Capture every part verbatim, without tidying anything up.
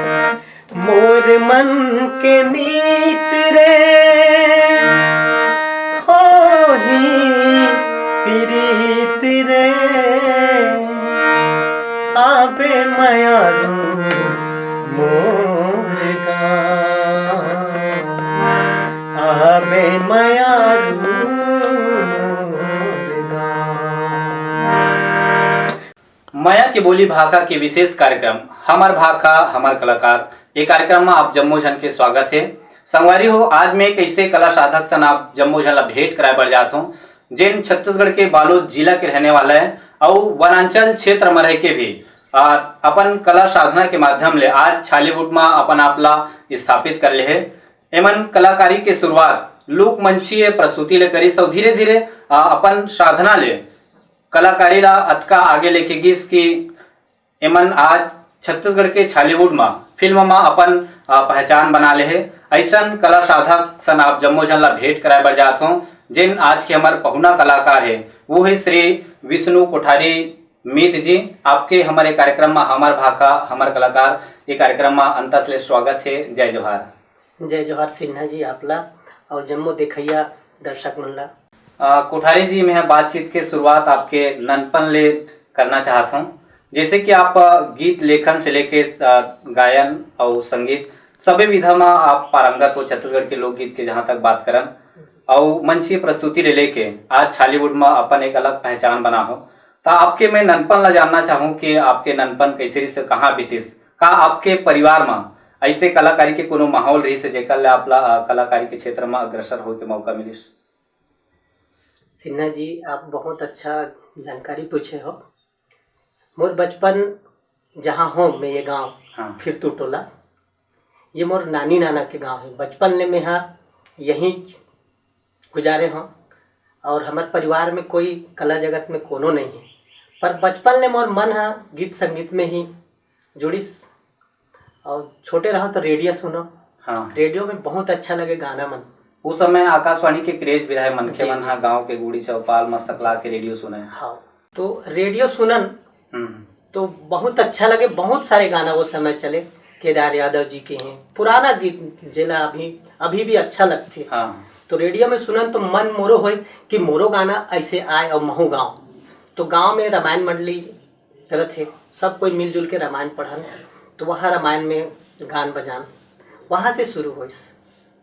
मोर मन के मीत रे, होही पीरीत रे, आबे मयारू मोर गाँव, आबे मयारू मोर गाँव। मया के बोली भाखा के विशेष कार्यक्रम हमर भाखा हमर कलाकार, ये कार्यक्रम में आप जम्मो झन के स्वागत है। संगवारी हो, आज मैं एक ऐसे कला साधक सन आप जम्मो झन ला भेंट कराए बर जात हूँ, जेन छत्तीसगढ़ के बालोद जिला के रहने वाला है, अउ वनांचल क्षेत्र में रह के भी आ, अपन कला साधना के माध्यम ले आज छालीवुड में अपन आप ला स्थापित कर ले है। एमन कलाकारी के शुरुआत लोकमंचीय प्रस्तुति ले करिस अउ धीरे धीरे आ, अपन साधना ले कलाकारी ला अतका आगे लेके गिस कि एमन आज छत्तीसगढ़ के छालीवुड मा फिल्म मा अपन आ, पहचान बना ले हे। ऐसन कला साधक सन आप जम्मो झन ला भेंट कराए बर जात हों, जेन आज के हमर पहुना कलाकार हे, वो हे श्री विष्णु कोठारी। मीत जी, आपके हमर ये कार्यक्रम मा हमर भाखा हमर कलाकार ये कार्यक्रम मा अंतस ले स्वागत हे। जय जोहार। जय जोहार सिन्हा जी आप ला और जम्मो देखइया दर्शक मन ला। आ, कोठारी जी, मैं बातचीत के शुरुआत आपके ननपन ले करना चाहत हूँ। जैसे कि आप, आ, गीत लेखन से लेके, आ, गायन और संगीत सभी विधा में आप पारंगत हो, छत्तीसगढ़ के लोकगीत के जहाँ तक बात करन और मंचीय प्रस्तुति ले लेके आज छालीवुड में अपन एक अलग पहचान बना हो, तो आपके मैं ननपन ला जानना चाहूँ कि आपके ननपन कैसे रहिस, कहाँ बीतिस, का आपके परिवार में ऐसे कलाकारी के कोनो माहौल रहिस जेकर ले आप ला, आ, कलाकारी के क्षेत्र में अग्रसर होए के मौका मिलिस? सिन्हा जी, आप बहुत अच्छा जानकारी पूछे हो। मोर बचपन जहाँ हो मैं ये गांव हाँ। फिरतू टोला, ये मोर नानी नाना के गांव है। बचपन ले मैं हा यहीं गुजारे हों और हमर परिवार में कोई कला जगत में कोनो नहीं है, पर बचपन ले मोर मन हा गीत संगीत में ही जुड़िस। और छोटे रहो तो रेडियो सुनो। हाँ। रेडियो में बहुत अच्छा लगे गाना मन। उस समय आकाशवाणी के क्रेज भी रहे, मनखे जी, मन जी। हा गांव के गुड़ी चौपाल म सकला के रेडियो सुने। हाँ, तो रेडियो सुनन हम्म। तो बहुत अच्छा लगे। बहुत सारे गाना वो समय चले, केदार यादव जी के हैं, पुराना गीत जेला अभी अभी भी अच्छा लगथे। हाँ। तो रेडियो में सुनन तो मन मोरो होय कि मोरो गाना ऐसे आए और महू गाँव। तो गांव में रामायण मंडली चलत हे, सब कोई मिलजुल के रामायण पढ़न। तो वहाँ रामायण में गान बजान वहाँ से शुरू होइस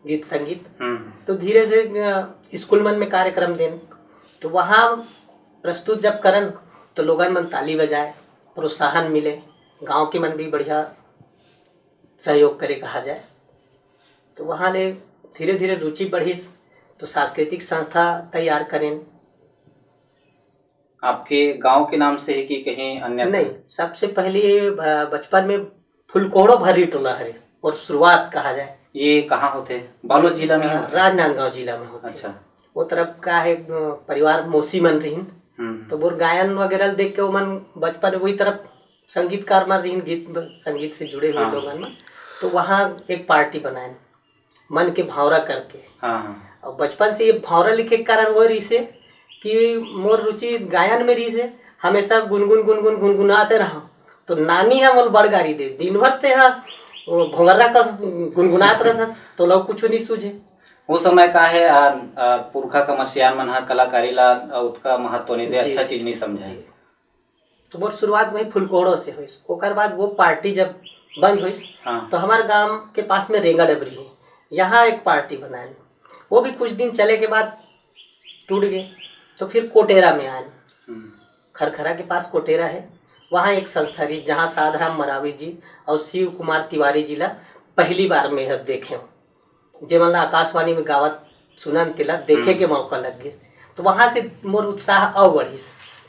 गीत संगीत। हम्म। तो धीरे से अ, स्कूल मन में कार्यक्रम देन, तो वहाँ प्रस्तुत जब करन तो लोगन मन ताली बजाए, प्रोत्साहन मिले, गांव के मन भी बढ़िया सहयोग करे कहा जाए। तो वहाँ ले धीरे धीरे रुचि बढ़िस, तो सांस्कृतिक संस्था तैयार करेन। आपके गांव के नाम से है कि कहीं अन्य? नहीं, सबसे पहले ये ब-, बचपन में फुलकोड़ो भर्री टोला हरे और शुरुआत कहा जाए। ये कहाँ होते? बालोद जिला में ही होते? राजनांदगांव जिला में होते। अच्छा। वो तरफ का है, अ, परिवार मौसी मन रहिन। हम्म। तो बोर गायन वगैरह देख के वो मन बचपन वही तरफ संगीतकार मन रहिन, गीत ब-, संगीत से जुड़े हुए हाँ। लोगन मन। तो वहाँ एक पार्टी बनाएन मन के भावरा करके। हाँ, हाँ। और बचपन से ये भावरा लिखे के कारण वो रहिस हे कि मोर रुचि गायन में रहिस हे, हमेशा गुनगुन गुनगुन गुनगुनाते रहा। तो नानी हा मोला बड़ गारी दे, दिन भर ते हा वो भोंगर्रा कस गुनगुनात रहथस, तो लोग कुछ नहीं सूझे। वो समय का है, आ, आ, पुरखा कमरसियान मन हा कलाकारी ला, आ, उतका महत्व नहीं दे, जी, अच्छा जी, चीज नहीं समझे। जी। तो मोर शुरुआत वही फुलकोड़ो से होइस। ओकर बाद वो पार्टी जब बंद होइस, हाँ। तो हमारे गांव के पास में रेंगा डबरी है, यहाँ एक पार्टी बनाएन। वो भी कुछ दिन चले के बाद टूट गए, तो फिर कोटेरा में आएन। हम्म। खरखरा के पास कोटेरा है, वहाँ एक संस्था रही, जहाँ साधराम मरावी जी और शिव कुमार तिवारी जी ला पहली बार मैं देखे हूँ। जेमन ला आकाशवाणी में गावत सुनन, तेला देखे के हम्म। मौका लग गए, तो वहाँ से मोर उत्साह अउ बढ़िस।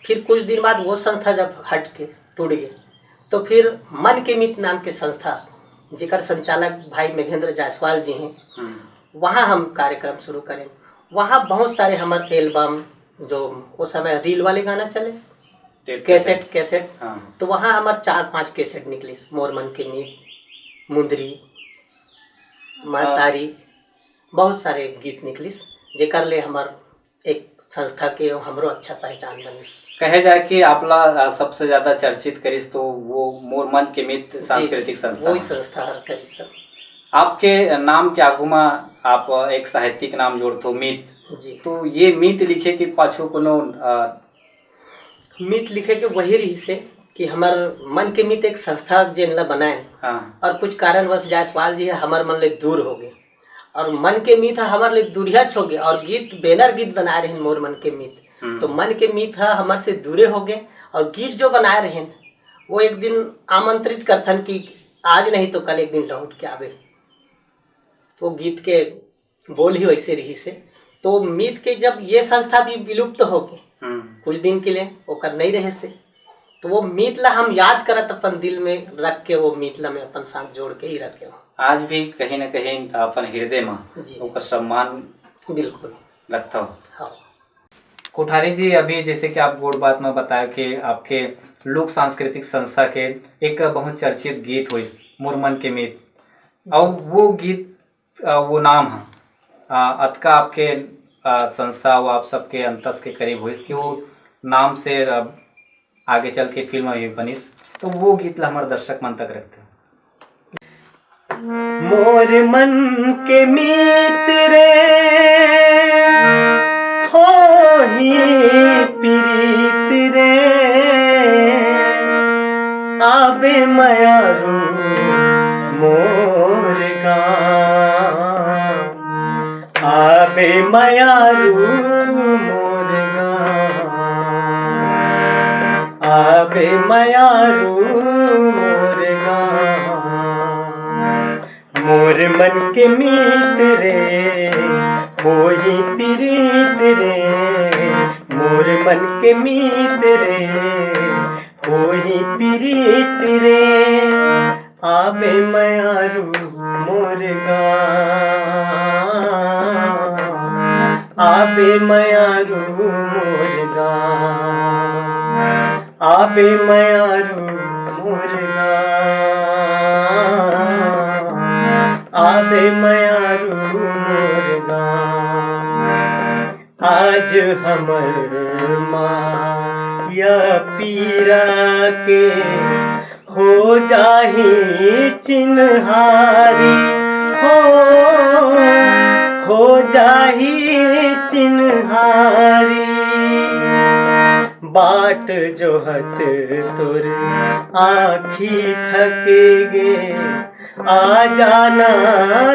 फिर कुछ दिन बाद वो संस्था जब हट के टूट गए, तो फिर मन के मित नाम के संस्था, जेकर संचालक भाई मेघेंद्र जायसवाल जी हैं, हम्म। वहाँ हम कार्यक्रम शुरू करें। वहाँ बहुत सारे हमर एल्बम, जो वो समय रील वाले गाना चले, टेप कैसेट, कैसेट। कैसेट। हाँ। तो वहाँ हमर चार पांच कैसेट निकलिस, मोर मन के मीत, मुंदरी, महतारी, बहुत सारे गीत निकलिस, जेकर ले हमर एक संस्था के हमरो अच्छा पहचान बनिस। कहे जाए कि आपला, अ, सबसे ज्यादा चर्चित करिस तो वो मोर मन के मीत जी, सांस्कृतिक जी, संस्था वही है। संस्था हर करिस सर। आपके नाम के आगू मा आप एक साहित्यिक नाम जोड़थो, मीत। जी। तो ये मीत लिखे के पाछू कोनो, अ, मीत लिखे के वही रहिस हे कि हमर मन के मीत एक संस्था जेन ला बनाए हाँ। और कुछ कारणवश जायसवाल जी ह हमर मन ले दूर हो गए और मन के मीत ह हमर ले दूरिहा छोगे और गीत बैनर गीत बनाए रहिन मोर मन के मीत। हम्म। तो मन के मीत ह हमर से दूरे हो गए और गीत जो बनाए रहिन वो एक दिन आमंत्रित करथन कि आज नहीं तो कल एक दिन लौट के आवे। वो गीत के बोल ही वैसे रहिस हे। तो मीत के जब ये संस्था भी विलुप्त हो गए हम्म। कुछ दिन के लिए ओकर नहीं रहे से, तो वो मीत ला हम याद करत अपन दिल में रख के वो मीत ला मैं अपन साथ जोड़ के ही रखे हूँ। आज भी कहीं ना कहीं अपन हृदय में जी। ओकर सम्मान बिल्कुल। रखता हूँ। हाँ। कोठारी जी, अभी जैसे कि आप गोठ बात में बताया कि आपके लोक सांस्कृतिक संस्था के एक बहुत चर्चित गीत होइस मोर मन के मीत, और वो गीत, अ, वो नाम है, अ, अतका आपके, अ, संस्था वो आप सबके अंतस के करीब होइस कि वो जी। नाम से, अ, आगे चल के फिल्म भी बनिस, तो वो गीत ला हमर दर्शक मन तक रखते। मोर मन के मीत रे, होही प्रीत रे, आबे मयारू मोर गाँव, आबे मयारू मोर गाँव, आबे मयारू मोर गाँव। मोर मन के मीत रे, होही प्रीत रे, मोर मन के मीत रे, होही प्रीत रे। आबे मयारू मोर गाँव, आबे मयारू मोर गाँव, आबे मयारू मोर गाँव, आबे मयारू मोर गाँव। आज हमर माया पीरा के हो जाही चिन्हारी, हो, हो जाही चिन्हारी। बाट जोहत तोर आँखी थक गे, आ जाना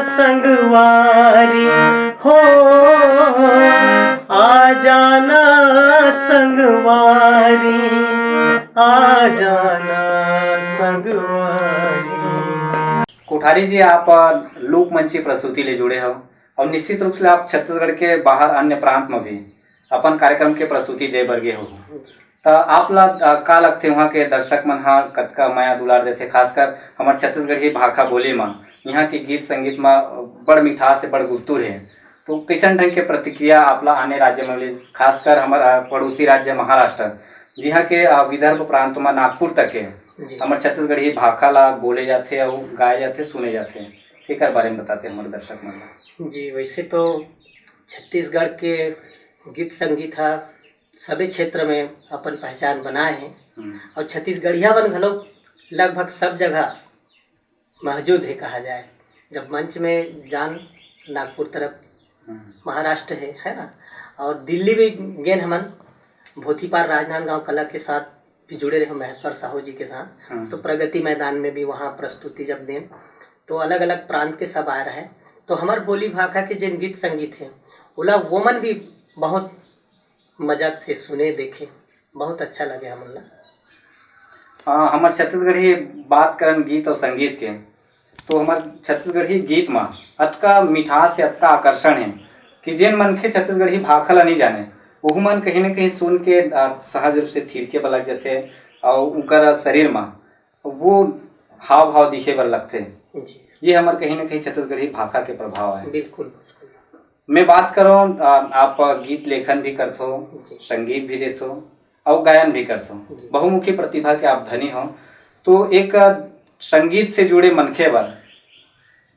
संगवारी हो, आ जाना संगवारी, आ जाना संगवारी। कोठारी जी, आप लोकमंची प्रस्तुति ले जुड़े हो और निश्चित रूप से आप छत्तीसगढ़ के बाहर अन्य प्रांत में भी अपन कार्यक्रम के प्रस्तुति दे बर गे हो। त आप ला, अ, का लगथे, वहाँ के दर्शक मन ह कतका मया दुलार देथे, खासकर हमर छत्तीसगढ़ी भाखा बोली म, यहाँ के गीत संगीत म बड़ मिठास हे, बड़ गुरतुर हे। तो कैसन ढंग के प्रतिक्रिया आप ला आने राज्य म मिलिस, खासकर हमर, अ, पड़ोसी राज्य महाराष्ट्र, जिहाँ के, अ, विदर्भ प्रांत म नागपुर तक के जी। हमर छत्तीसगढ़ी भाखा ला बोले जाथे अउ गाए जाथे, सुने जाथे, तेकर बारे म बताते हमर दर्शक मन ला। जी, वैसे तो छत्तीसगढ़ के गीत संगीत ह सबे क्षेत्र में अपन पहचान बनाए हे हम्म। और छत्तीसगढ़िया मन घलो लगभग सब जगह मौजूद हे कहा जाए। जब मंच में जान नागपुर तरफ हम्म। महाराष्ट्र हे, है ना, और दिल्ली भी गेन हमन भोथीपार राजनांदगांव कला के साथ भी जुड़े रहे महेश्वर साहू जी के साथ। हम्म। तो प्रगति मैदान में भी वहाँ प्रस्तुति जब देन तो अलग अलग प्रांत के सब आए रहे, तो हमर बोली भाखा के जेन गीत संगीत हे ओला वो मन भी बहुत मजा से सुने देखे, बहुत अच्छा लगे हमन ला। हाँ, हमर छत्तीसगढ़ी बात करन गीत और संगीत के, तो हमर छत्तीसगढ़ी गीत म अतका मिठास हे, अतका आकर्षण हे कि जेन मनखे छत्तीसगढ़ी भाखा ला नइ जाने, ओहू मन कहीं न कहीं सुन के, अ, सहज रूप से थिरके बर लग जाथे और उनकर शरीर म वो हाव भाव दिखे बर लगथे। जी। ये हमर कहीं न कहीं छत्तीसगढ़ी भाखा के प्रभाव है। बिल्कुल, बिल्कुल। मैं बात करूँ, अ, आप गीत लेखन भी करथो, जी। संगीत भी देथो और गायन भी करथो। जी। बहुमुखी प्रतिभा के आप धनी हो, तो एक, अ, संगीत से जुड़े मनखे बर,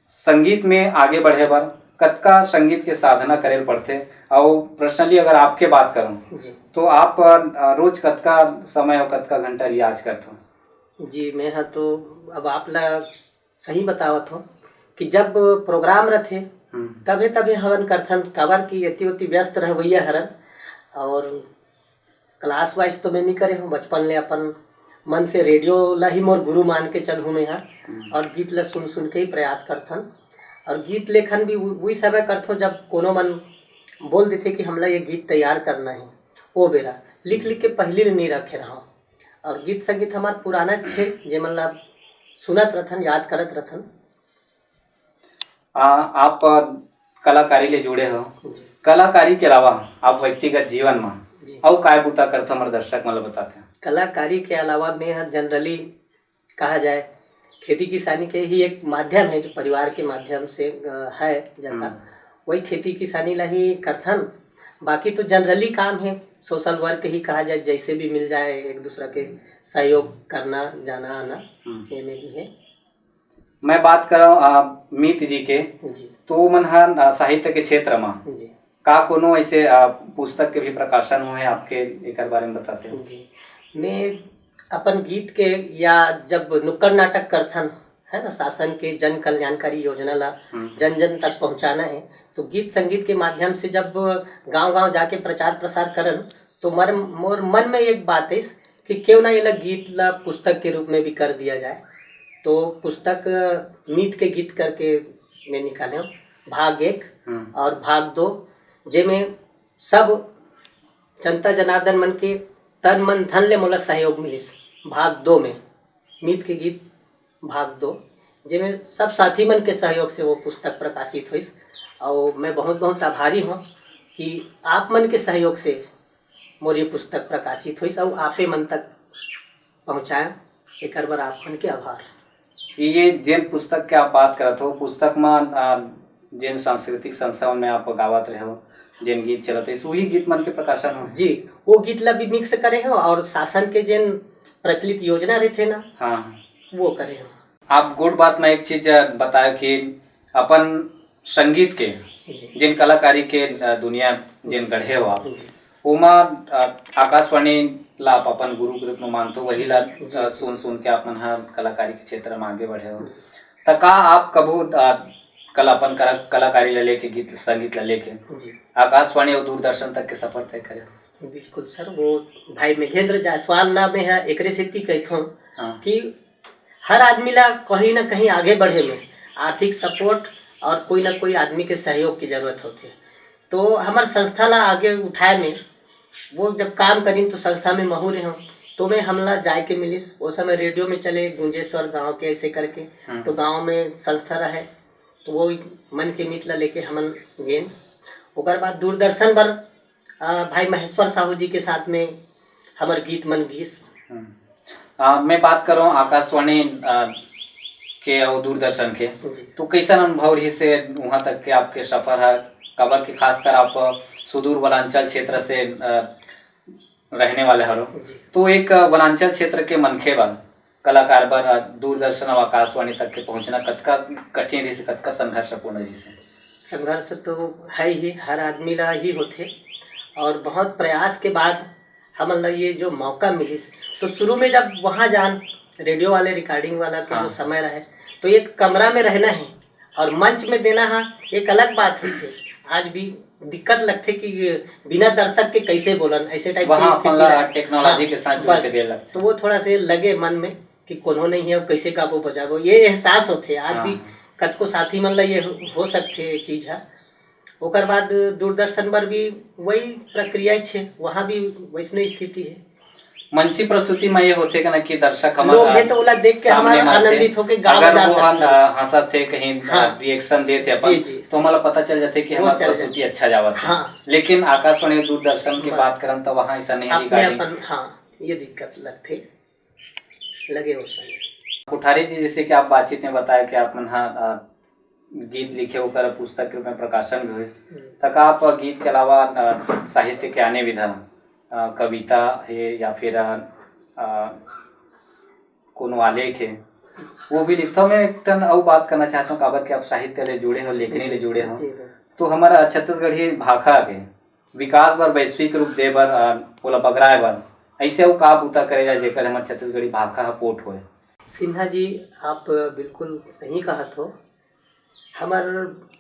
संगीत में आगे बढ़े बर, कतका संगीत के साधना करे ल पड़थे? अउ personally अगर आपके बात करूँ, जी। तो आप, अ, रोज कतका समय अउ कतका घंटा रियाज करथो? जी, मैं ह तो अब आप ला सही बतावत हूँ कि जब program रथे, हम्म। तभे, तभे हमन करथन, काबर कि एती ओती व्यस्त रहवैया हरन। और class wise तो मैं नहीं करे हूँ, बचपन ले अपन मन से radio ला ही मोर गुरु मान के चलहूँ मैं ह। हम्म। और गीत ला सुन, सुन के ही प्रयास करथन। और गीत लेखन भी उ-, उही समय करथों, जब कोनो मन बोल देथे कि हमला ये गीत तैयार करना है, ओ बेरा लिख, लिख के पहली ले नहीं रखे रहूँ। और गीत संगीत हमार पुराना छे, जेमन ला सुनत रथन, याद करत रथन। आ, आप कलाकारी ले जुड़े हो, जी। कलाकारी के अलावा आप व्यक्तिगत जीवन म जी। अउ काय बुता करथो, हमर दर्शक मन ल बताते हैं। कलाकारी के अलावा मैं ह generally कहा जाए, खेती किसानी के ही एक माध्यम है, जो परिवार के माध्यम से, अ, है जगह, हम्म। वही खेती किसानी ला ही करथन। बाकी तो generally काम है, social work ही कहा जाए, जैसे भी मिल जाए एक दूसरा के सहयोग करना, जाना आना, हम्म। ये में भी है। मैं बात करव, अ, मीत जी के, जी। तो मन ह, अ, साहित्य के क्षेत्र म जी। का कोनो ऐसे, अ, पुस्तक के भी प्रकाशन हुए आपके, एकर बारे में बताते हो? जी। मैं अपन गीत के या जब नुक्कड़ नाटक करथन, है ना, शासन के जन कल्याणकारी योजना ला हम्म। जन जन तक पहुंचाना है, तो गीत संगीत के माध्यम से जब गांव-गांव जाके प्रचार प्रसार करन, तो मर-, मोर मन में एक बात है कि क्यों ना ये ला गीत ला पुस्तक के रूप में भी कर दिया जाए। तो पुस्तक मीत के गीत करके मैं निकाले हूँ, भाग एक हम्म। और भाग दो, जेमे सब जनता जनार्दन मन के तन मन धन ले मोला सहयोग मिलिस। भाग दो में मीत के गीत भाग दो, जेमे सब साथी मन के सहयोग से वो पुस्तक प्रकाशित होइस। और मैं बहुत बहुत आभारी हूँ कि आप मन के सहयोग से मोर ये पुस्तक प्रकाशित होइस और आपे मन तक पहुँचाए, एकर बर आप मन के आभार। ये जेन पुस्तक के आप बात करत हो, पुस्तक म, आ, जेन सांस्कृतिक संस्था मन में आप गावत रहे हो, जेन गीत चलत रहिस, वही गीत मन के प्रकाशन हो? जी, वो गीत ला भी mix करे हो और शासन के जेन प्रचलित योजना रहिथे ना, हाँ। वो करे हो। आप गोठ बात में एक चीज बतायो कि अपन संगीत के, जी। जेन कलाकारी के, अ, दुनिया, जेन जी। गढ़े हो आप, जी। ओमा, अ, आकाशवाणी ला आप अपन गुरु के रूप में मानथो, वही ला, जी, जी। अ, सुन, सुन के आप मन ह कलाकारी के क्षेत्र में आगे बढ़े हो। जी। त का आप कभू, अ, कला, अपन कला, कलाकारी ला लेके, गीत संगीत ला लेके जी। आकाशवाणी और दूरदर्शन तक के सफर तय करे हो? बिल्कुल सर, वो भाई मेघेंद्र जायसवाल ला मैं ह एकरे सेती कहथों हाँ। कि हर आदमी ला कहीं ना कहीं आगे बढ़े में आर्थिक support और कोई ना कोई आदमी के सहयोग की जरूरत होथे। तो हमर संस्था ला आगे उठाए में वो जब काम करिन तो संस्था में महू रहे हूँ, तो मैं हमला जाए के मिलिस। वो समय रेडियो में चले गुंजेश्वर गांव के ऐसे करके, हम्म। तो गांव में संस्था रहे, तो वो मन के मीत ला लेके हमन गेन। ओकर बाद दूरदर्शन बर, अ, भाई महेश्वर साहू जी के साथ में हमर गीत मन गीस। हम्म। आ, मैं बात करूँ आकाशवाणी, आ, के और दूरदर्शन के, जी। तो कैसन अनुभव रहिस हे वहाँ तक के आपके सफर है? काबर के खासकर आप सुदूर वनांचल क्षेत्र से, आ, रहने वाले हरो, जी। तो एक वनांचल क्षेत्र के मनखे बर, कलाकार बर, आ, दूरदर्शन और आकाशवाणी तक के पहुँचना कतका कठिन रहिस, कतका संघर्षपूर्ण रहिस हे? संघर्ष तो है ही, हर आदमी ला ही होथे, और बहुत प्रयास के बाद हमन ला ये जो मौका मिलिस। तो शुरू में जब वहाँ जान, रेडियो वाले, recording वाला के हाँ। जो समय रहे, तो एक कमरा में रहना है और मंच में देना है, एक अलग बात होथे। आज भी दिक्कत लगथे कि ये बिना दर्शक के कैसे बोलन, ऐसे type की वहाँ अपन स्थिति ला रहे। Technology हाँ, के साथ जुड़ के बस। दे लगथे। तो वो थोड़ा से लगे मन में कि कोनो नहीं है, अब कैसे गाबो बजाबो, ये एहसास होथे। आज भी हाँ। कतको साथी मन ला ये हो, हो सकथे ये चीज है। ओकर बाद दूरदर्शन पर भी वही प्रक्रिया छे, वहाँ भी वैसने स्थिति है। मंची प्रस्तुति में ये होथे कि ना कि दर्शक हमर लोग हे तो ओला देख के सामने हमार में आथे। आनंदित होके गा अगर बजा वो हम, सकथे। अ, हंसत हे, कहीं, अ, हाँ। Reaction देत हे अपन, जी, जी। तो हमला पता चल जाथे कि वो हमार चल प्रस्तुति जाथे। अच्छा जावत हे। हाँ। लेकिन आकाशवाणी और दूरदर्शन के बस। बात करन तो वहाँ ऐसा नहीं अपने recording। अपन, हाँ, ये दिक्कत लगथे, लगे वो समय। कुठारी जी, जैसे कि आप बातचीत में बताया कि आप मन हा, अ, गीत लिखे, ओकर पुस्तक के रूप में प्रकाशन भी होइस। हम्म। त का आप गीत के अलावा, अ, साहित्य के आने विधा, अ, कविता हे या फिर, अ, अ, कोनो आलेख हे, वो भी लिखथव। मैं एक ठन अउ बात करना चाहत हंव, काबर कि आप साहित्य ले जुड़े हो, लेखनी ले जुड़े हो, जी, जी। तो हमर छत्तीसगढ़ी भाखा के विकास बर वैश्विक रूप दे बर, अ, ओला बगराए बर ऐसे अउ का बूता करे जाए, जेकर हमर छत्तीसगढ़ी भाखा ह पोठ होए? सिन्हा जी, आप बिल्कुल सही कहत हो। हमर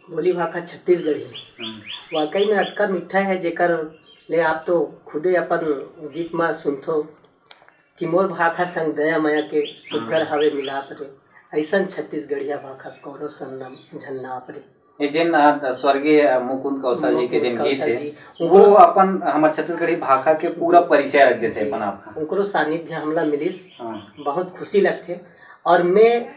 बोली भाखा छत्तीसगढ़ी हम्म। वाकई में अतका मीठा है, जेकर ले आप तो खुदे अपन गीत म सुनथो कि मोर भाखा संग दया मया के सुघर हम्म। हवे मिलाप रे। अइसन छत्तीसगढ़िया भाखा कोनो संग न झन नाप रे। ये जेन, अ, स्वर्गीय, अ, मुकुंद कौशल जी के मुकुंद जेन गीत कौशल हे, जी, वो उनको अपन हमर छत्तीसगढ़ी भाखा के पूरा जी। परिचय रख देथे जी। अपन आप। उनको सानिध्य हमला मिलिस, हाँ। बहुत खुशी लगथे। और मैं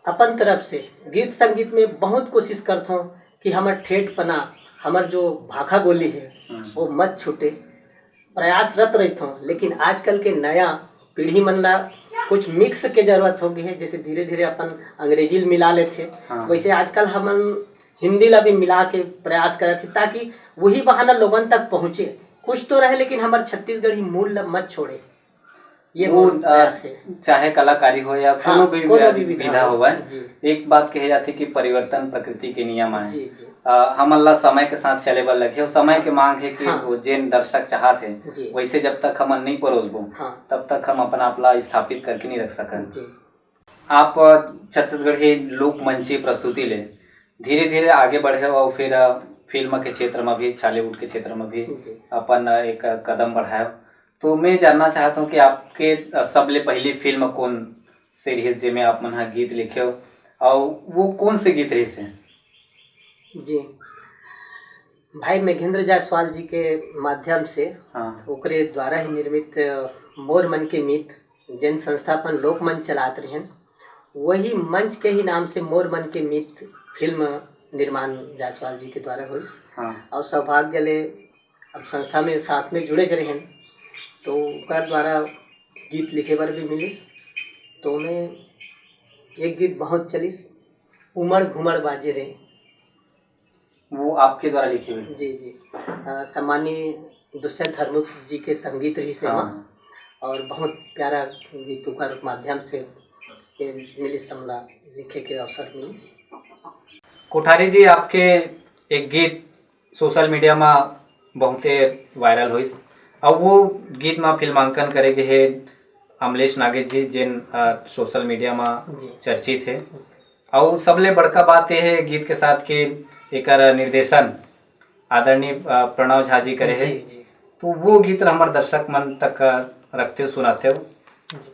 अपन तरफ से गीत संगीत में बहुत कोशिश करथों कि हमर ठेठपना, हमर जो भाखा बोली है, हम्म। वो मत छूटे। प्रयासरत रहिथों, लेकिन आजकल के नया पीढ़ी मन ला कुछ मिक्स के जरूरत हो गई है, जैसे धीरे-धीरे अपन अंग्रेजी ल मिला लेथे, हाँ। वैसे आजकल हमन हिंदी ला भी मिला के प्रयास करत ही, ताकि वही बहाना लोगन तक पहुँचे। कुछ तो रहे, लेकिन हमर छत्तीसगढ़ी मूल ला मत छोड़े। ये वो, मोर अ, प्रयास है। चाहे कलाकारी हो या हाँ, कोनो भी कोनो वि-, भी विधा विधा हो। होवय, जी। एक बात कहे जाथे कि परिवर्तन प्रकृति के नियम आय। जी, जी। अ, हमन ला समय के साथ चले बर लगही, अउ समय के मांग हे कि हाँ। वो जेन दर्शक चाहत हे, जी। वैसे जब तक हमन नइ परोसबो, हाँ। तब तक हम अपन आप ला स्थापित करके नइ रख सकन। जी। आप, अ, छत्तीसगढ़ी लोक मंची प्रस्तुति ले धीरे-धीरे आगे बढ़े अउ फिर, अ, फिल्म के क्षेत्र म भी, छॉलीवुड के क्षेत्र म भी जी। अपन, अ, एक कदम बढ़ाए। तो मैं जानना चाहत हूँ कि आपके, अ, सबले पहली फिल्म कौन से रहिस, जेमे आप मन ह गीत लिखे हो, अउ वो कौन से गीत रहिस हे? जी, भाई मेघेंद्र जायसवाल जी के माध्यम से, हाँ। ओकरे द्वारा ही निर्मित, अ, मोर मन के मीत, जेन संस्था अपन लोकमंच चलात रहेन, वही मंच के ही नाम से मोर मन के मीत फिल्म निर्माण जायसवाल जी के द्वारा होइस। हाँ। और सौभाग्य ले अब संस्था में साथ में जुड़े च रहेन, तो ओकर द्वारा गीत लिखे बर भी मिलिस। तो मैं एक गीत बहुत चलिस, उमड़ घुमड़ बाजे रे। वो आपके द्वारा लिखे हुए? जी, जी। अ, सम्माननीय दुष्यंत हरमुख जी के संगीत रहिस हे हाँ। एमा, और बहुत प्यारा गीत ओकर माध्यम से ये मिलिस, हमला लिखे के अवसर मिलिस। कोठारी जी, आपके एक गीत सोशल मीडिया म बहुते वायरल होइस, अउ वो गीत म फिल्मांकन करे गे हे अमलेश नागेश जी, जेन, अ, सोशल मीडिया म जी। चर्चित हे। अउ सबले बड़का बात ये हे गीत के साथ कि एकर निर्देशन आदरणीय, अ, प्रणव झा जी करे हे। जी, जी। तो वो गीत ल हमर दर्शक मन तक, अ, रखते हो, सुनाते हो। जी।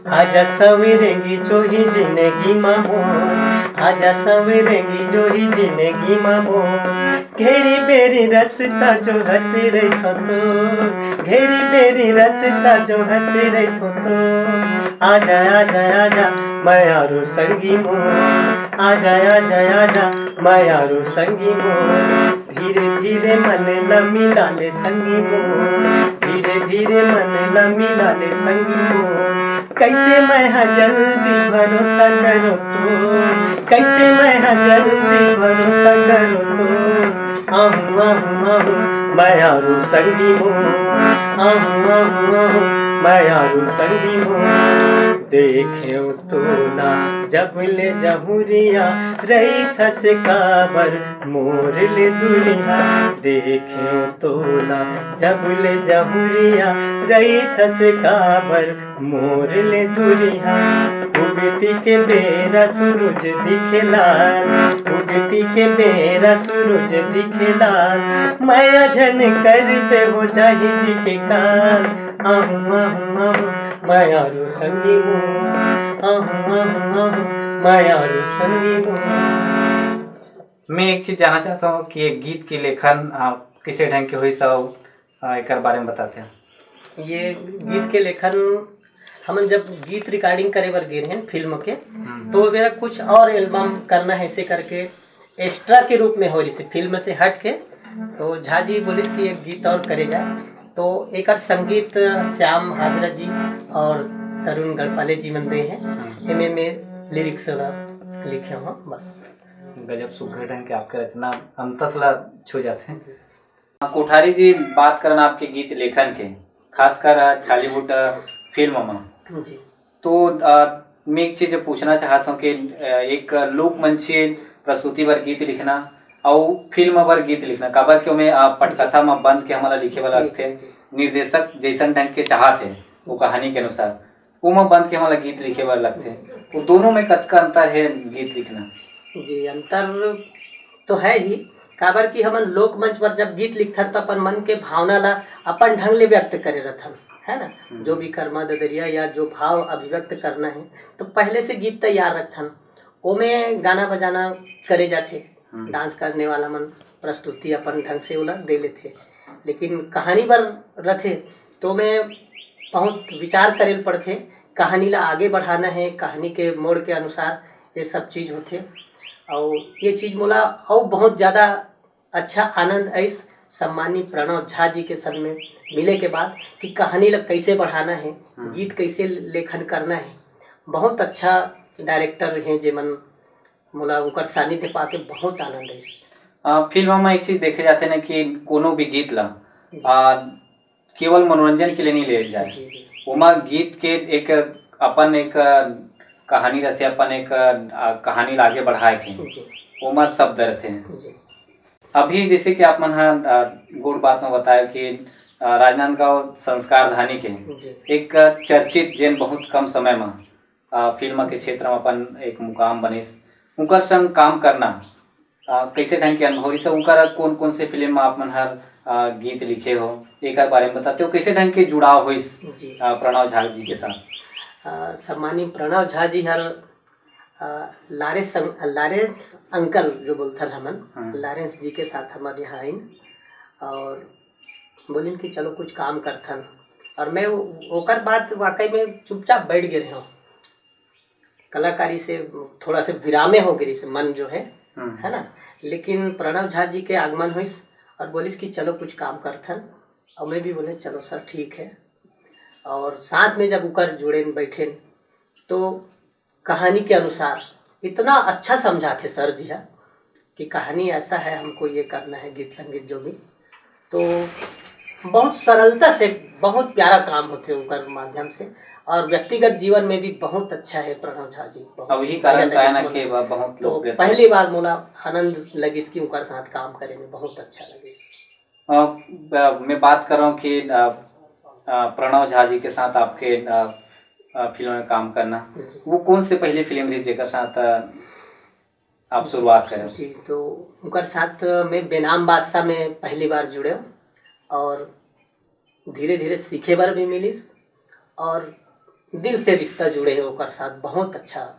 आजा सवेरेंगी जोही जिंदगी मा मोर, आजा सवेरेंगी जोही जिंदगी मा मोर। घेरी बेरी रस्ता जोहत रहिथो तो, घेरी बेरी रस्ता जोहत रहिथो तो। आजा, आजा, आजा, मयारू संगी मोर। आजा, आजा, आजा, मयारू संगी मोर। धीरे धीरे मन ला मिला ले संगी मोर, धीरे धीरे मन ला मिला ले संगी मोर। कैसे मैं हा जल्दी भरोसा करो तो, कैसे मैं हा जल्दी भरोसा करो तो। आहूँ, आहूँ, आहूँ, मयारू संगी मोर। आहूँ, आहूँ, आहूँ, मयारू संगी मोर। देखेंव तोला जब ले जहुरिया, रहिथस काबर मोर ले दुरिहा। देखेंव तोला जब ले जहुरिया, रहिथस काबर मोर ले दुरिहा। उगती के बेरा सूरज दिखे लाल, उगती के बेरा सूरज दिखे लाल। मया झन करबे हो जाही जी के काल। आहूँ, आहूँ, आहूँ, मयारू संगी मोर। आहूँ, आहूँ, आहूँ, मयारू संगी मोर। मैं एक चीज जानना चाहता हूँ कि ये गीत के लेखन, आ, किसे ढंग के होइस, अउ, आ, एकर बारे में बताते हैं। ये गीत के लेखन हमन जब गीत रिकॉर्डिंग करे बर गे रहेन फिल्म के, हम्म। तो वो मेरा कुछ और एल्बम करना है, ऐसे करके एक्स्ट्रा के रूप में हो रही से फिल्म से हट के। तो झा जी बोलिस कि एक गीत और करे जाए, तो एकर संगीत श्याम हाजरा जी और तरुण गढ़पाले जी मन दे हैं। हम्म। एमे में लिरिक्स ला लिखे हो बस। गजब सुघर ढंग के आपके रचना अंतस ला छू जाथे। कोठारी जी, बात करन आपके गीत लेखन के, खासकर छॉलीवुड फिल्म म, जी। तो, अ, मैं एक चीज पूछना चाहत हूँ कि, अ, एक लोकमंच प्रस्तुति बर गीत लिखना अउ फिल्म बर गीत लिखना, काबर कि ओमे, अ, पटकथा म बंद के हमला लिखे बर जी, लगथे, जी, जी। निर्देशक जइसन ढंग के चाहत हे, वो कहानी के अनुसार, ओमा बंद के हमला गीत लिखे बर लगथे। जी। वो दोनों में कतका अंतर हे गीत लिखना? जी, अंतर तो है ही, काबर कि हमन लोकमंच पर जब गीत लिखथन, तो अपन मन के भावना ला अपन ढंग ले व्यक्त करे रथन, है ना? हम्म। जो भी कर्मा ददरिया या जो भाव अभिव्यक्त करना है, तो पहले से गीत तैयार रखथन, ओमे गाना बजाना करे जाथे, हम्म। डांस करने वाला मन प्रस्तुति अपन ढंग से ओला दे लेथे। लेकिन कहानी बर रथे, तो ओमे बहुत विचार करे ल पड़थे, कहानी ला आगे बढ़ाना है, कहानी के मोड़ के अनुसार ये सब चीज होथे। अउ ये चीज मोला अउ बहुत ज्यादा अच्छा आनंद आइस सम्मानी प्रणव झा जी के संग में मिले के बाद, कि कहानी ला कैसे बढ़ाना है, हम्म। गीत कैसे लेखन करना है। बहुत अच्छा डायरेक्टर हैं जेमन, मोला उनकर सानिध्य पाके बहुत आनंद आइस। अ, फिल्म में एक चीज देखे जाथे ना कि कोनो भी गीत ला, जी। अ, केवल मनोरंजन के लिए नहीं ले जाए। जी, जी। ओमा गीत के एक अपन एक कहानी रथे, अपन एक, अ, कहानी ला आगे बढ़ाए के जी। ओमा शब्द रथे। जी। अभी जैसे कि आप मन ह, अ, गोठ बात में बताया कि, अ, राजनांदगांव संस्कार धानी के जी। एक चर्चित जेन बहुत कम समय में, अ, फिल्म के क्षेत्र में अपन एक मुकाम बनिस, उनकर संग काम करना, अ, कैसे ढंग के अनुभव रहिस? उनकर कौन कौन से फिल्म में आप मन हर, अ, गीत लिखे हो, एकर बारे में बताते हो, कैसे ढंग के जुड़ाव होइस, जी। अ, प्रणव झा जी के साथ? अ, सम्मानी प्रणव झा जी हर, अ, लारेंस अं-, लारेंस अंकल जो बोलथन हमन, हम्म। लारेंस जी के साथ हमर यहाँ आइन और बोलिन कि चलो कुछ काम करथन। और मैं ओ-, ओकर बाद वाकई में चुपचाप बैठ गए रहे हूँ, कलाकारी से थोड़ा से विरामे हो गई से मन जो है, हम्म। है ना? लेकिन प्रणव झा जी के आगमन होइस और बोलिस कि चलो कुछ काम करथन। और मैं भी बोले चलो सर ठीक है। और साथ में जब उकर जुड़ेन बैठेन तो कहानी के अनुसार इतना अच्छा समझाथे सर जी हा कि कहानी ऐसा है, हमको ये करना है, गीत संगीत जो भी, तो बहुत सरलता से बहुत प्यारा काम होथे उनकर माध्यम से। और व्यक्तिगत जीवन में भी बहुत अच्छा है प्रणव झा जी, बहुत अब यही कारण बढ़िया तो है लगिस ना मोला। कि वह बहुत तो लोकप्रिय थे। पहली बार मोला आनंद लगिस कि उनकर साथ काम करे में बहुत अच्छा लगिस। अ, ब-, मैं बात कर रहा हूँ कि, अ, अ, प्रणव झा जी के साथ आपके, अ, अ, फिल्म में काम करना, जी। वो कौन से पहली फिल्म थी जेकर साथ, अ, आप शुरुआत करें? जी, तो उनकर साथ मैं बेनाम बादशाह में पहली बार जुड़े हूँ और धीरे-धीरे सीखे बर भी मिलिस और दिल से रिश्ता जुड़े हे ओकर साथ, बहुत अच्छा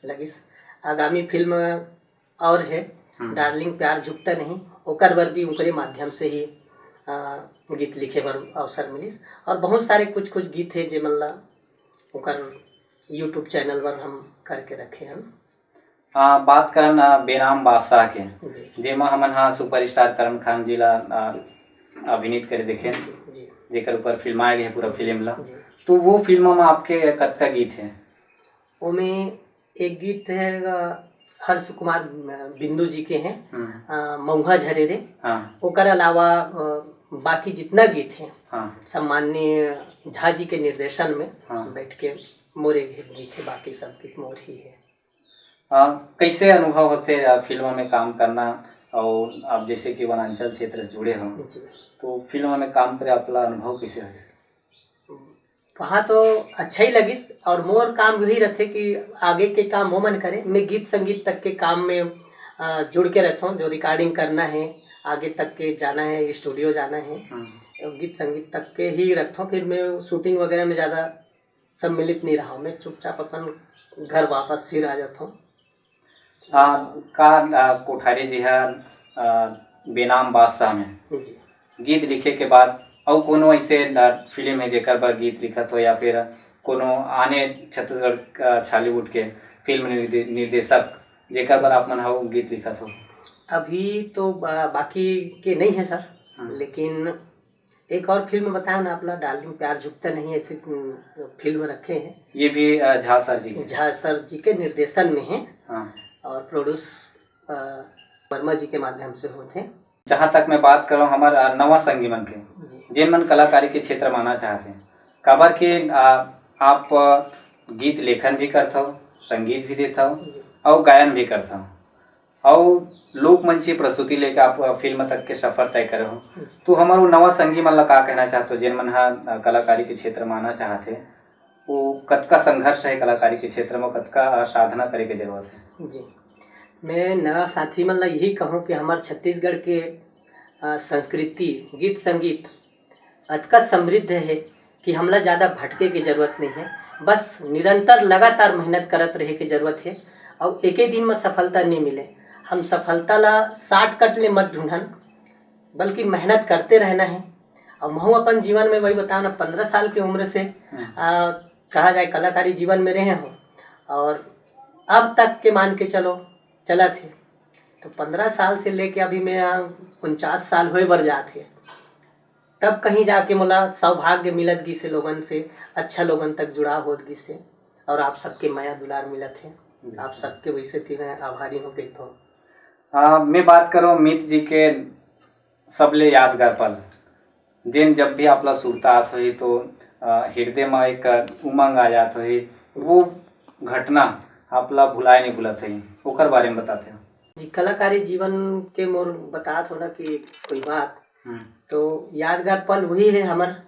लगिस। आगामी फिल्म और हे, हम्म। डार्लिंग प्यार झुकता नहीं, ओकर बर भी उनकरे माध्यम से ही, अ, गीत लिखे बर अवसर मिलिस और बहुत सारे कुछ-कुछ गीत हे जेमन ला ओकर YouTube चैनल पर हम करके रखे हन। आ, बात करन, आ, बेनाम बादशाह के, जी। जेमा हमन हा सुपरस्टार करण खान जी ला, आ, अभिनीत करे देखेन, जी, जी। जेकर ऊपर फिल्माए गए पूरा फिल्म ला। जी। तो वो फिल्म में आपके कतका गीत है? ओमे एक गीत है, अ, हर्ष कुमार, अ, बिंदु जी के हैं, हम्म। अ, मऊहा झरे रे। हाँ। ओकर अलावा, अ, बाकी जितना गीत है, हाँ। सम्माननीय झा जी के निर्देशन में हाँ। बैठ के मोरे गीत है, बाकी सब गीत मोर ही है। अ, कैसे अनुभव होथे, अ, फिल्म में काम करना, और आप जैसे कि वनांचल क्षेत्र से जुड़े हो, जी। तो फिल्म में काम करे आपला अनुभव कैसे होइस? वहाँ तो अच्छा ही लगिस, और मोर काम यही रहथे कि आगे के काम वो मन करे, मैं गीत संगीत तक के काम में, अ, जुड़ के रहता हूँ। जो रिकॉर्डिंग करना है, आगे तक के जाना है, स्टूडियो जाना है, हम्म। गीत संगीत तक के ही रखता हूँ। फिर मैं शूटिंग वगैरह में ज़्यादा सम्मिलित नहीं रहा हूँ, मैं चुपचाप अपन घर वापस फिर आ जाता हूँ। आ, का, आ, कोठारी जी हा, आ, बेनाम बादशाह में जी। गीत लिखे के बाद अउ कोनो ऐसे, आ, फिल्म है जेकर बर गीत लिखत हो या फिर कोनो आने छत्तीसगढ़, आ, छॉलीवुड के फिल्म निर्दे-, निर्देशक जेकर बर आप मन हा वो गीत लिखत हो? अभी तो बा-, बाकी के नहीं है सर, हम्म। लेकिन एक और फिल्म बताया ना आपला, डार्लिंग प्यार झुकता नहीं, ऐसी, उम, फिल्म रखे हैं। ये भी, अ, झा सर जी के। झा सर जी के निर्देशन में है। हाँ। और प्रोड्यूस, अ, वर्मा जी के माध्यम से होत है। जहाँ तक मैं बात करूँ हमार, अ, नवा संगी मन के, जी। जेन मन कलाकारी के क्षेत्र में आना चाहते हैं, काबर के, अ, आप, अ, गीत लेखन भी करथव, संगीत भी देथव जी। अउ गायन भी करथव, अउ लोकमंची प्रस्तुति लेके आप, अ, फिल्म तक के सफर तय करे हो। जी। तो हमर वो नवा संगी मन ला का कहना चाहत हो, जेन मन ह, अ, कलाकारी के क्षेत्र में आना चाहत हे, वो कतका संघर्ष है कलाकारी के क्षेत्र में, कतका, अ, साधना करे के जरूरत है? जी, मैं नवा साथी मन ला यही कहूँ कि हमर छत्तीसगढ़ के, अ, संस्कृति, गीत संगीत अतका समृद्ध हे कि हमला ज्यादा भटके के जरूरत नहीं है। बस निरंतर लगातार मेहनत करत रहे के जरूरत हे, अउ एके दिन में सफलता नहीं मिले। हम सफलता ला shortcut ले मत ढूंढन, बल्कि मेहनत करते रहना है। अउ महू अपन जीवन में वही बताओ ना, पन्द्रह साल की उम्र से, हम्म। आ, कहा जाए कलाकारी जीवन में रहे हूँ, और अब तक के मान के चलो चलत हे, तो पन्द्रह साल से लेके अभी मैं, आ, उनचास साल होए बर जात हे, तब कहीं जाके मोला सौभाग्य मिलत गिस हे लोगन से, अच्छा लोगन तक जुड़ाव होत गिस हे, और आप सबके मया दुलार मिलत हे। बिल्कुल। आप सबके वैसे ती मैं आभारी हूँ कहत हूँ। आ, मैं बात करूँ मीत जी के सबले यादगार पल, जेन जब भी आपला सुरता आत होही तो, आ, हृदय में एक उमंग आ जात होही, वो घटना आपला भुलाए नहीं भूलत होही, ओकर बारे में बताते हो। जी, कलाकारी जीवन के मोर बतात हो ना कि कोई बात, हम्म। तो यादगार पल वही है हमर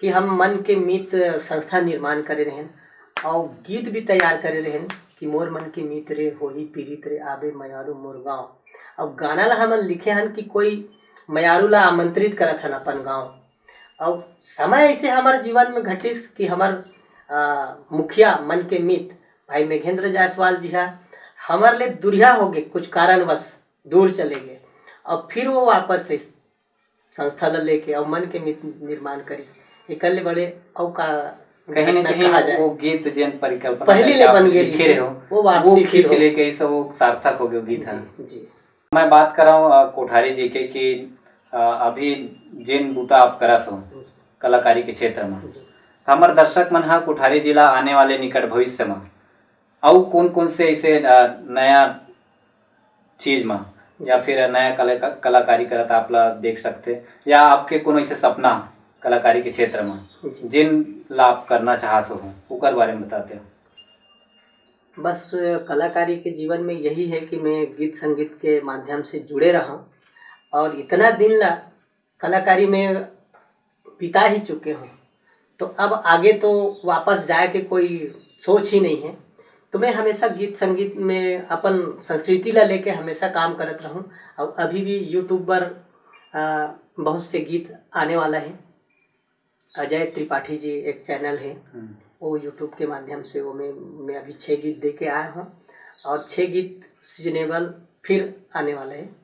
कि हम मन के मीत संस्था निर्माण करे रहेन, अउ गीत भी तैयार करे रहेन कि मोर मन के मीत रे, होही पीरित रे, आबे मयारू मोर गाँव। अब गाना ला हमन लिखे हन कि कोई मयारू ला आमंत्रित करत हन अपन गाँव। अब समय ऐसे हमर जीवन में घटिस कि हमर, आ, मुखिया मन के मीत भाई मेघेंद्र जायसवाल जी हा हमर ले दुरिहा हो गए, कुछ कारणवश दूर चले गए, और फिर वो वापस से संस्था ला लेके अउ मन के मीत निर्माण करिस। एकर ले बड़े अउ का कहीं ना घटना कहीं कहा जाए? वो गीत जेन परिकल्पना पहली करके ले आप बन गए लिखे रहिस, रहे हो, वो वापसी वो फिर खींच हो। लेके इस वो सार्थक हो गया गीत है। जी, जी। मैं बात कर रहा हूँ, अ, कोठारी जी के कि, अ, अभी जेन बूता आप करत हो जी। कलाकारी के क्षेत्र में, जी। हमर दर्शक मन हा कोठारी जी ला आने वाले निकट भविष्य में अउ कौन कौन से ऐसे, अ, नया चीज मा या जी। फिर नया कला-, कलाकारी करत आप ला देख सकथे, या आपके कोनो ऐसे सपना कलाकारी के क्षेत्र मा जी। जिन ला आप करना चाहत हो, ओकर बारे में बताते हो? बस कलाकारी के जीवन में यही है कि मैं गीत संगीत के माध्यम से जुड़े रहूं और इतना दिन ला कलाकारी में बिता ही चुके हूँ, तो अब आगे तो वापस जाए के कोई सोच ही नहीं है। तो मैं हमेशा गीत संगीत में अपन संस्कृति ला लेके हमेशा काम करत रहूँ। और अभी भी YouTube पर, आ, बहुत से गीत आने वाला है। अजय त्रिपाठी जी एक चैनल है, हम्म। वो YouTube के माध्यम से वो मैं, मैं अभी छः गीत दे के आया हूँ और छः गीत सीजनेबल फिर आने वाले हैं।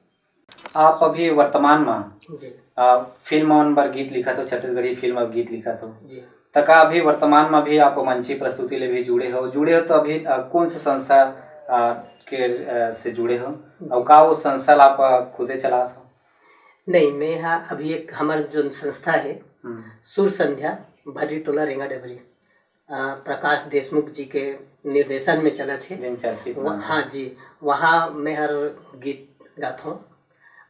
आप अभी वर्तमान में, जी। आ, फिल्म मन बर गीत लिखत हो, छत्तीसगढ़ी फिल्म बर गीत लिखत हो, जी। त का अभी वर्तमान में भी आप मंची प्रस्तुति ले भी जुड़े हो? जुड़े हो तो अभी, आ, कौन से संस्था, आ, के, आ, से जुड़े हो? जी। और का वो संस्था ला आप, आ, खुदे चलात हो? नहीं, मैं हा अभी एक हमर जो संस्था है, हम्म। सुर संध्या, भर्री टोला रेंगा डबरी। अ, प्रकाश देशमुख जी के निर्देशन में चलत हे। जिन चर्चित वह-, नाम हे। हाँ जी, वहाँ मैं हर गीत गात हूँ।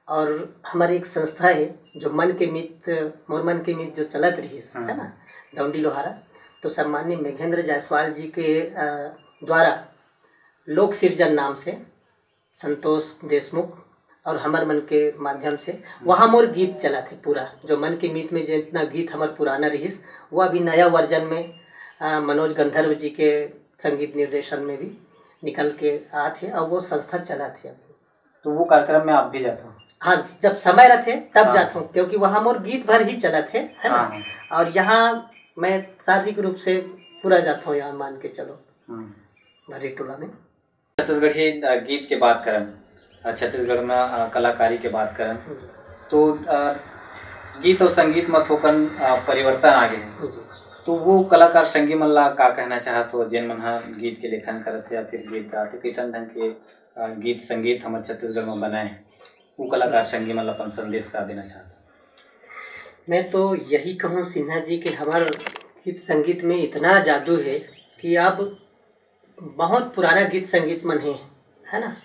और हमारी एक संस्था है जो मन के मीत, मोर मन के मीत जो चलत रहिस, हम्म। है ना, डौंडी लोहारा, तो सम्माननीय मेघेंद्र जायसवाल जी के, अ, द्वारा लोक सिरजन नाम से संतोष देशमुख और हमर मन के माध्यम से हम्म। वहाँ मोर गीत चलत हे पूरा, जो मन के मीत में जितना गीत हमर पुराना रहिस, वो अभी नया वर्जन में, अ, मनोज गंधर्व जी के संगीत निर्देशन में भी निकल के आत हे और वो संस्था चलत हे अभी। तो वो कार्यक्रम में आप भी जाते हो? हाँ, जब समय रहते तब हाँ। जाता हूँ, क्योंकि वहाँ मोर गीत भर ही चलत हे, है ना? हाँ, हाँ। और यहाँ मैं शारीरिक रूप से पूरा जाता हूँ, यहाँ मान के चलो, हम्म। भर्री टोला में। छत्तीसगढ़ी, अ, गीत के बात करन, अ, छत्तीसगढ़ में, अ, कलाकारी के बात करन, जी। तो, अ, गीत और संगीत में थोकन, अ, परिवर्तन आ गए। जी। तो वो कलाकार संगी मन ला का कहना चाहत हो, जेन मन ह गीत के लेखन करत हे या फिर गीत गात हे, कैसन ढंग के, अ, गीत संगीत हमर छत्तीसगढ़ में बनाए हे, वो कलाकार संगी मन ला अपन संदेश का देना चाहत हो? मैं तो यही कहूँ सिन्हा जी कि हमार गीत संगीत में इतना जादू है कि अब बहुत पुराना गीत संगीत मन हे, है ना,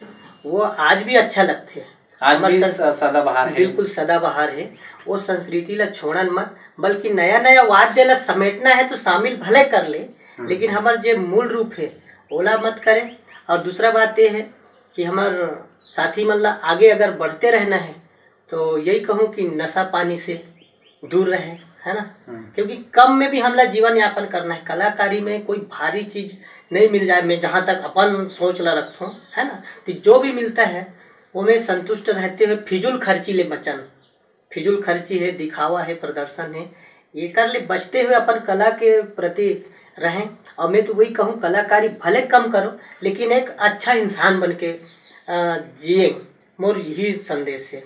वो आज भी अच्छा लगथे। आज हमर भी सं-, स-, सदाबहार हे। बिल्कुल सदाबहार हे। वो संस्कृति ला छोड़न मत, बल्कि नया नया वाद्य ला समेटना है तो शामिल भले कर ले, लेकिन हमर जे मूल रूप हे, ओला मत करें। और दूसरा बात ये है कि हमर साथी मन ला आगे अगर बढ़ते रहना है, तो यही कहूँ कि नशा पानी से दूर रहें, है ना? हम्म। क्योंकि कम में भी हमला जीवन यापन करना है। कलाकारी में कोई भारी चीज नहीं मिल जाए, मैं जहाँ तक अपन सोच ला रखथों, है ना? तो जो भी मिलता है, वो में संतुष्ट रहते हुए फिजूल खर्ची ले बचन। फिजूल खर्ची है, दिखावा है, प्रदर्शन है, एकर ले बचते हुए अपन कला के प्रति रहें। और मैं तो वही कहूँ, कलाकारी भले कम करो, लेकिन एक अच्छा इंसान बन के, अ, जिए। मोर यही संदेश है।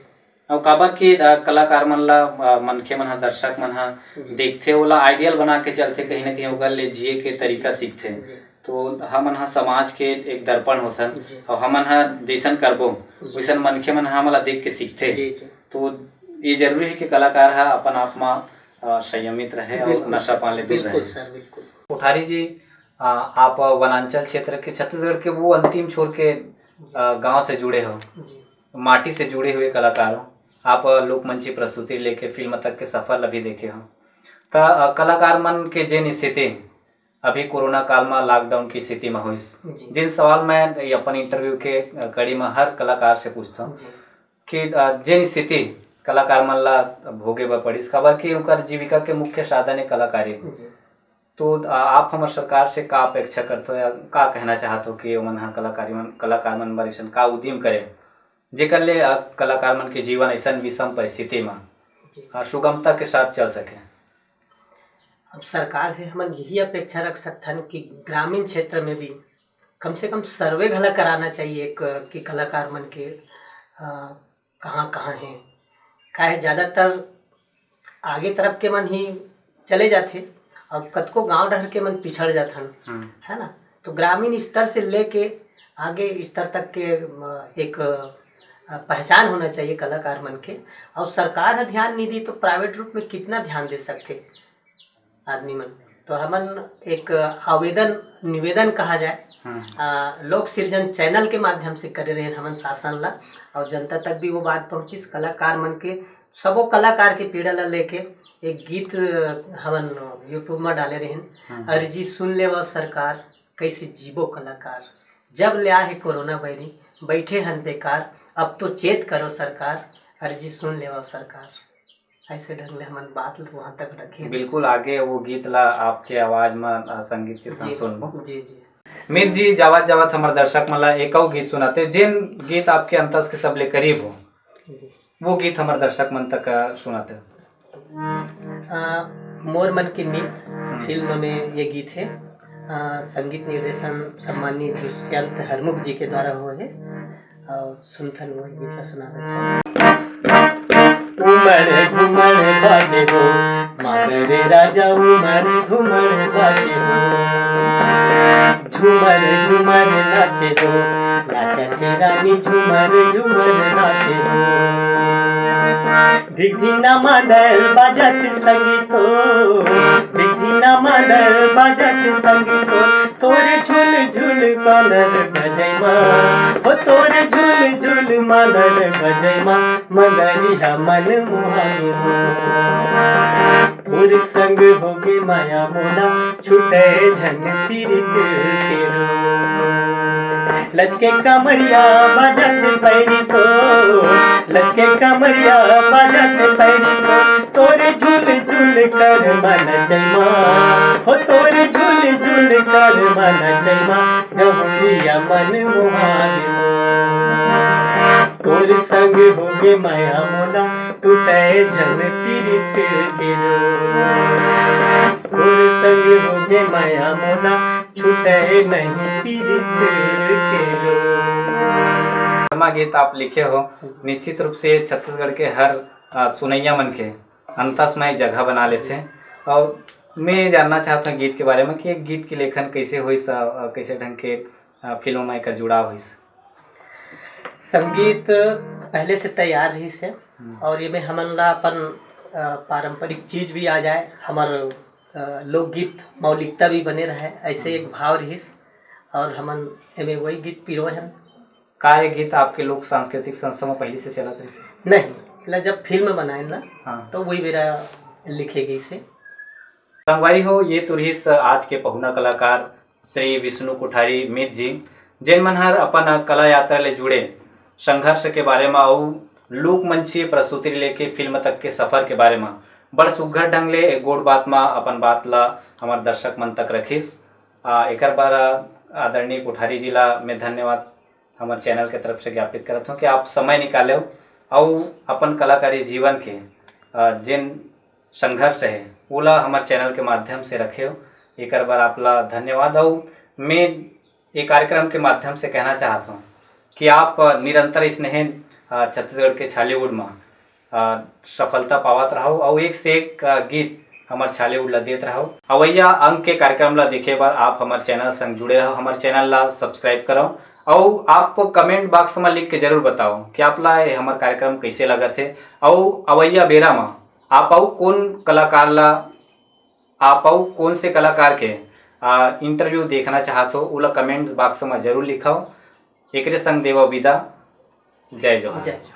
अउ काबर कि, अ, कलाकार मन ला, अ, मनखे मन ह, दर्शक मन ह जी। देखथे, ओला आइडियल बना के चलथे, कहीं ना कहीं ओकर ले जिए के तरीका जी। सीखथे। जी। तो हमन ह समाज के एक दर्पण होथन, जी। अउ हमन ह जइसन करबो, जी। वइसन मनखे मन ह हमला देख के सीखथे। जी, जी। तो ये जरूरी है कि कलाकार ह अपन आप म, अ, संयमित रहे और बिल्कुल। नशा पान ले दूर बिल्कुल रहे। सर, बिल्कुल। कोठारी जी, अ, आप वनांचल क्षेत्र के, छत्तीसगढ़ के वो अंतिम छोर के, जी। अ, गांव से जुड़े हो, जी। माटी से जुड़े हुए कलाकार हो। आप लोकमंची प्रस्तुति लेके फिल्म तक के सफर अभी देखे हो, त, अ, कलाकार मन के जेन स्थिति अभी कोरोना काल म, लॉकडाउन की स्थिति म होइस, जी। जिन सवाल मैं अपन इंटरव्यू के, अ, कड़ी म हर कलाकार से पूछता हूँ जी। कि, अ, जेन स्थिति कलाकार मन ला भोगे बर पड़िस, काबर कि उनकर जीविका के मुख्य साधन है कलाकारी। जी। तो, अ, आप हमर सरकार से का अपेक्षा करते हो या का कहना चाहते हो कि ओमन ह कलाकारी मन, कलाकार मन बर अइसन का उद्यम करे, जेकर ले, अ, कलाकार मन के जीवन अइसन विषम परिस्थिति म, जी। अ, सुगमता के साथ चल सके? अब सरकार से हमन यही अपेक्षा रख सकथन कि ग्रामीण क्षेत्र में भी कम से कम सर्वे घला कराना चाहिए एक, कि कलाकार मन के, अ, कहाँ, कहाँ हे। काहे ज़्यादातर आगे तरफ के मन ही चले जाथे और कतको गांव डहर के मन पिछड़ जाथन, हम्म। है ना? तो ग्रामीण स्तर से लेके आगे स्तर तक के, अ, एक, अ, पहचान होना चाहिए कलाकार मन के। और सरकार ह ध्यान नहीं दी तो प्राइवेट रूप में कितना ध्यान दे सकथे आदमी मन? तो हमन एक आवेदन, निवेदन कहा जाए, हम्म। अ, लोक सिरजन चैनल के माध्यम से करे रहेन हमन शासन ला, और जनता तक भी वो बात पहुँचिस। कलाकार मन के, सबो कलाकार के पीड़ा ला लेके एक गीत, अ, हमन YouTube में डाले रहेन, हम्म। अर्जी सुन लेवा सरकार, कैसे जीबो कलाकार, जब ले आहे कोरोना बैरी, बैठे हन बेकार, अब तो चेत करो सरकार, अर्जी सुन लेवा सरकार। ऐसे ढंग ले हमन बात ल वहाँ तक रखे। बिल्कुल, आगे वो गीत ला आपके आवाज में, आ, संगीत के साथ जी, सुनबो। जी, जी। मीत जी, जावत जावत हमर दर्शक मन ला एक अउ गीत सुनाते, जेन गीत आपके अंतस के सबले करीब हो, जी। वो गीत हमर दर्शक मन तक, आ, सुनाते। आ, मोर मन के मीत हम्म। फिल्म में ये गीत है। आ, संगीत निर्देशन सम्मानित दुष्यंत हरमुख जी के द्वारा हुए है। और सुनथन वही गीत ला सुना देथन। उमड़ घुमड़ बाजे हो, मादर राजा उमड़ घुमड़ बाजे हो। झूमर झूमर नाचे हो, नाचत हे रानी झूमर झूमर नाचे हो। धिक धिना मादर बाजत संगीतो, धिक धिना मादर बाजत संगीतो। तोरे झुल झुल मादर बजैमा, हो तोरे झुल झुल मादर बजैमा, मदरिया मन मोहाए हो। तोरे संग होगे माया मोला, छूटे झन पीरित के रो। लचके कमरिया बाजत पैरी को, लचके कमरिया बाजत पैरी को। तोरे झुल झुल कर मन जैमा, हो तोरे झुल झुल कर मन जैमा। जहुरिया मन मोहाए हो। तोर संग होगे माया मोला, टूटे झन पीरित के रो। तोर संग होगे माया मोला, छूटे नहीं पीरित के रो। शर्मा गीत आप लिखे हो, निश्चित रूप से छत्तीसगढ़ के हर, आ, सुनैया मन के अंतस में एक जगह बना लेथे। और मैं जानना चाहता हूँ गीत के बारे में कि एक गीत के लेखन कैसे होइस, आ, कैसे ढंग के, आ, फिल्म में एकर जुड़ाव होइस? संगीत पहले से तैयार रहिस हे हम्म। और ये में हमन ला अपन, अ, पारंपरिक चीज भी आ जाए, हमर, अ, लोकगीत मौलिकता भी बने रहे, ऐसे एक हम्म। भाव रहिस और हमन एमे वही गीत पिरोए हन। का ये गीत आपके लोक सांस्कृतिक संस्था में पहले से चलत रहिस हे? नहीं, एला जब फिल्म बनाए ना, हाँ। तो वही बेरा लिखे गइस हे। संगवारी हो, ये तो रिहिस आज के पहुना कलाकार श्री विष्णु कोठारी मित जी, जेन मन हर अपन कला यात्रा ले जुड़े संघर्ष के बारे म अउ लोकमंचीय प्रस्तुति ले लेके फिल्म तक के सफर के बारे म बड़ सुघर ढंग ले एक गोठ बात म अपन बात ला हमर दर्शक मन तक रखिस। आ, एकर बर आदरणीय कोठारी जी ला मैं धन्यवाद हमर चैनल के तरफ से ज्ञापित करत हूँ कि आप समय निकालेव अउ अपन कलाकारी जीवन के, आ, जेन संघर्ष हे, ओला हमर चैनल के माध्यम से रखेव। एकर बर आप ला धन्यवाद। अउ मैं ये कार्यक्रम के माध्यम से कहना चाहत हूँ कि आप निरंतर स्नेहन, आ, छत्तीसगढ़ के छॉलीवुड म, आ, सफलता पावत रहव अउ एक से एक, आ, गीत हमर छॉलीवुड ला देत रहव। अवइया अंक के कार्यक्रम ला देखे बर आप हमर चैनल संग जुड़े रहव, हमर चैनल ला सब्सक्राइब करव अउ आप कमेंट बॉक्स म लिख के जरूर बताओ कि आप ला ये हमर कार्यक्रम कैसे लगत हे अउ अवइया बेरा म आप अउ कोन कलाकार ला, आप अउ कोन से कलाकार के, आ, इंटरव्यू देखना चाहत हो, ओला कमेंट बॉक्स म जरूर लिखव। एकरे संग देवव विदा। जय जोहार। जय जोहार।